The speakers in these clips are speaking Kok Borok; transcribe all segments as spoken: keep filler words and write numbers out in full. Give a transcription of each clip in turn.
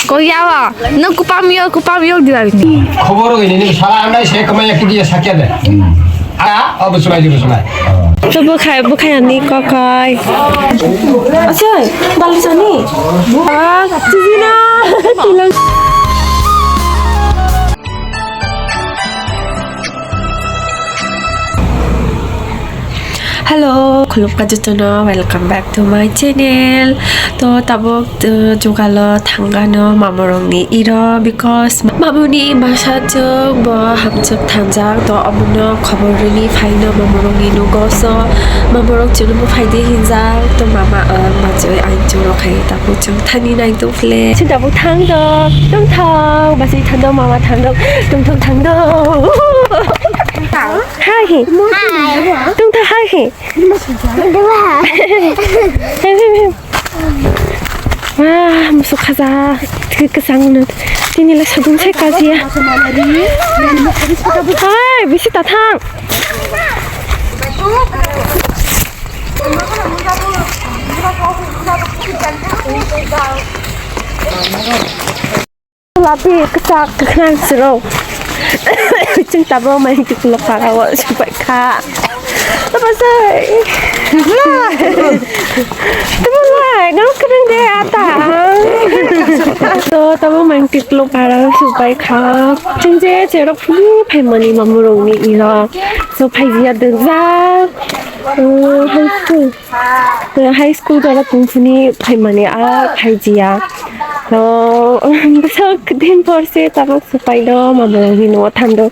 Kok yawa, nang kupam yok, kupam yok di lagi ni. Khobor ini ni sala andai saya kemai yang dia sakit deh. Ah, oh, besulai, besulai. To bukhai, bukhai ani kokai. Asai, balu sani. Ah, sijina. Tilang. Hello, khulumkha jotono, welcome back to my channel. To tabuk, uh, jogalo thangano mamorokni iro, because mamoni masa chwk bo hamchwk thangjak, to omono khobor rini phaino mamorokni nugo, so mamorok chwngno phaidi hinjak, to mama, uh, machoi ain chwngno khai tabuk chwng thani nai tongphle. Chwng tabuk thangdok, tongthok, basi thangdok, mama thangdok, tongthok thangdok. Hai hi. Hai. Tungta hai hi. Dua. Wah, musu khaja. Twi kwchang no. Tini la sadung sai kajiya. Hai, bisi ta thang. Lapi kwchak kwkhwrang siro. Chwng tabuk main tiklo para o supai kha. Apa sai? Tabuk lai, nang kwrwng de ata. To tabuk main tiklo para o supai kha. Chwng je cherok phuli phaimani mamurungni iro. So phaijiya dwngjak. Oh, hai tu. High school jora tongphini phaimani a phaijiya. To, bwswk din porse tabuk swpaino, mamurokni nugo thando.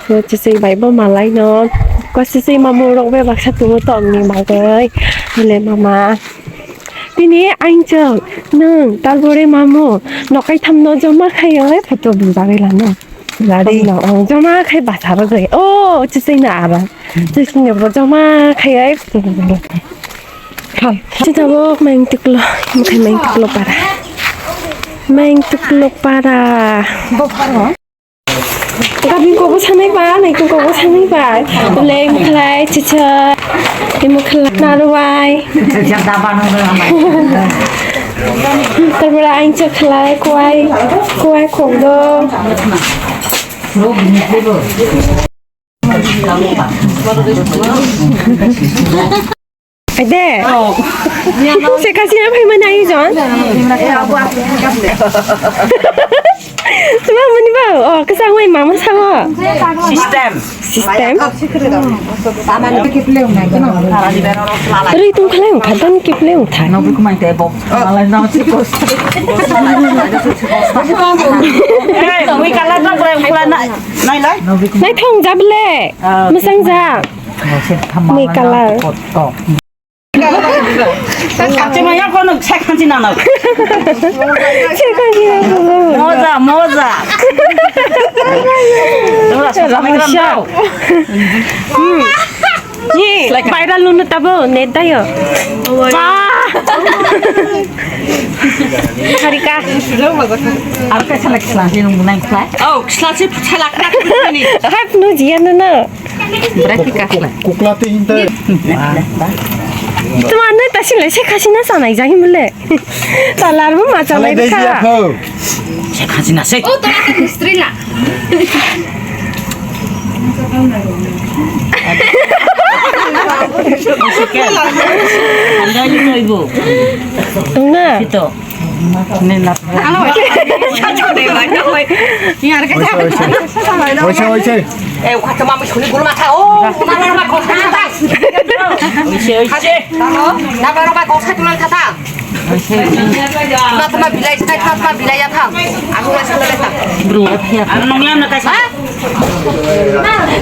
To, chichwi bai bo malaino. Ko chichwi mamurok bai baksa tongo tongni bagwi. Hile mama. Tini aingchwk, nwng, talbore mamu, nokai thamno joma khaiyo, photo bujagwi lano. Lari. Joma khai basa bagwi. Oh, chichwi na aba. Chichwi na bo joma khai ai. Chita bo main tiklo, makai main tiklo para. Main tiklo para. Gabin kobo sanai ba, nai kobo sanai ba. Lei mukhlai chicha. Lei mukhlai narwai. Tarpore aing chakhlai kwai, kwai khokdo. Ede. Oh. Se kasi na phai mana ai jon. Tuma mani ba. Oh, kasa wai mama sawa. System. System. Rui tung khalai ung kha, dan kiplai ung tha. Nobri kumai te bo. Malai na chikos. Eh, ui kala to kre ui kala na. Nai lai. Nai thong jable. Masang ja. Mui color. Kachima ya kono sekhanchi nana. Sekhanchi nana. Moja, moja. Dora, sama kira. Ni, viral lunu tabo, net dayo. Harika. Arka sala kisla, sinu nang kisla. Oh, kisla si sala kena ni. Hap nu jian na. Berarti kasih lah. Kukla te hinta. Tuma nai ta sila se khasi na sanai jai mule. Talar mo ma sanai ka. Se khasi na se. Oh, ta ka mistri la. Anda ni kau ibu. Tungna. Itu. Oise, oise. Oise, oise.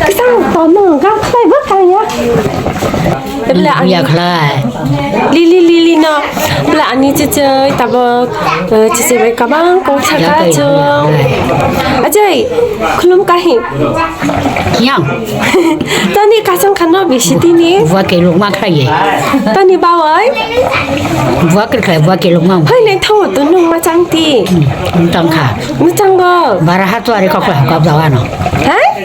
Kisang tamo gam khlai ba kaya. Bla ani ya khlai. Lili, lili no. Bla ani chichai tabuk, eh, chichai bai kabang kok saka chung. Ajai, khulum kahi. Yang. Tani kasang khano bisi tini. Buat keluk ma khlai. Tani bawai. Buat keluk khlai, buat keluk ma. Hai le thawo to nung ma chang ti. Tang kha. Muchang bo. Bara hatu ari kok khlai kap dawa no. Hai?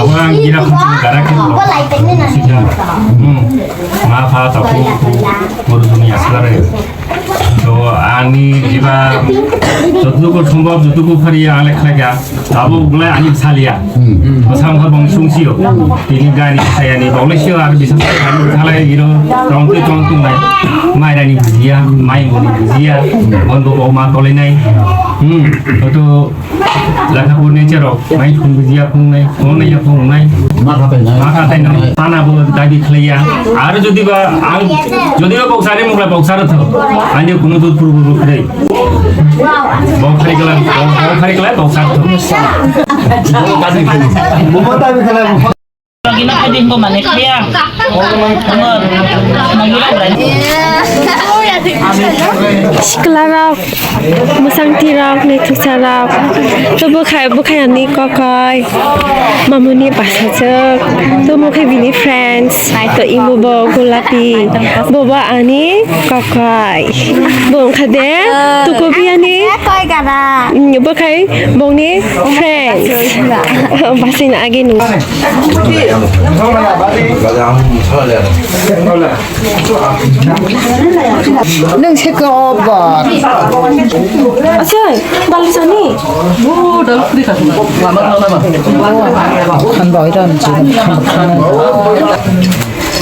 Abo ang gira khum gara khe. Hmm. Ma pha tapu guru duni asla re. To ani jiba jotuku sombhob jotuku phari ale khlaika. Abo ugle ani salia. Bwsa wngkha bong sungsio. Tini gari sayani bole sio ar bisa sayani thalai iro tong twi tong tungnai. Mairani bujiya, mai boni bujiya. Bon bo ma tolai nai. Hmm. Oto lakha pur nature rok mai phung bujiya phung nai, phung nai ya phung nai. Ma kha tai nai. Ma kha tai nai. Tana bo dabi khlaiya. Ar jodi ba ang jodi ba boksari mukla boksar tho. Ani kuno dut pur pur khlai. Bok khari kala, bok khari kala, bok sar. Logina kadi ko mane khaya. Amar, magila brai. Siklarok, mwsangtirok, naithuksarok, to bwkhai, bwkhai ani kokoi, mamuni bwsajwk, to mokhe bini friends, to imo bo gulapi, bobo ani kokoi. Bo wngkha de, tukubiani, mm, bwkhai bongni friends. Basina agi nung. Nung se ko obar. Achai, balisani. Khan bai ran jin, khan bai ran.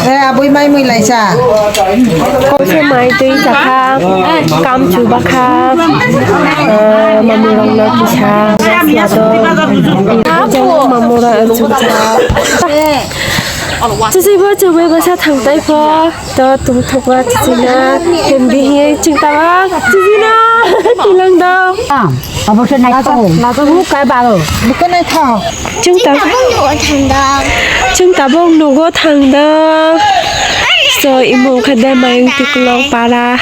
Eh, abui mai mui laisa. Kose mai twi chakha, kam chubakha, eh, mamung rokno kisa, sado, mamung rok chukha. Chichibo chubui basa thangtai pho, to tum thokma chichina, hindi hiye chingtama, chichina, tilang dong. Abo khe naithok. Naithok. Buka baro. Buka naithok. Chwng ta-, Tabuk nugo thangda. Chwng tabuk nugo thangda. So, imo khe de Mayung Tiklok para.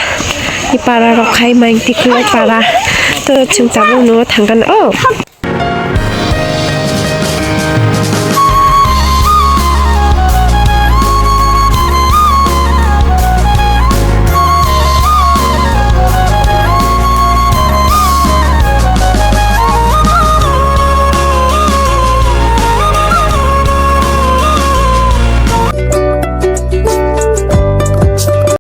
I para rok khai Mayung Tiklok para. To chwng tabuk nugo thangkana. Oh.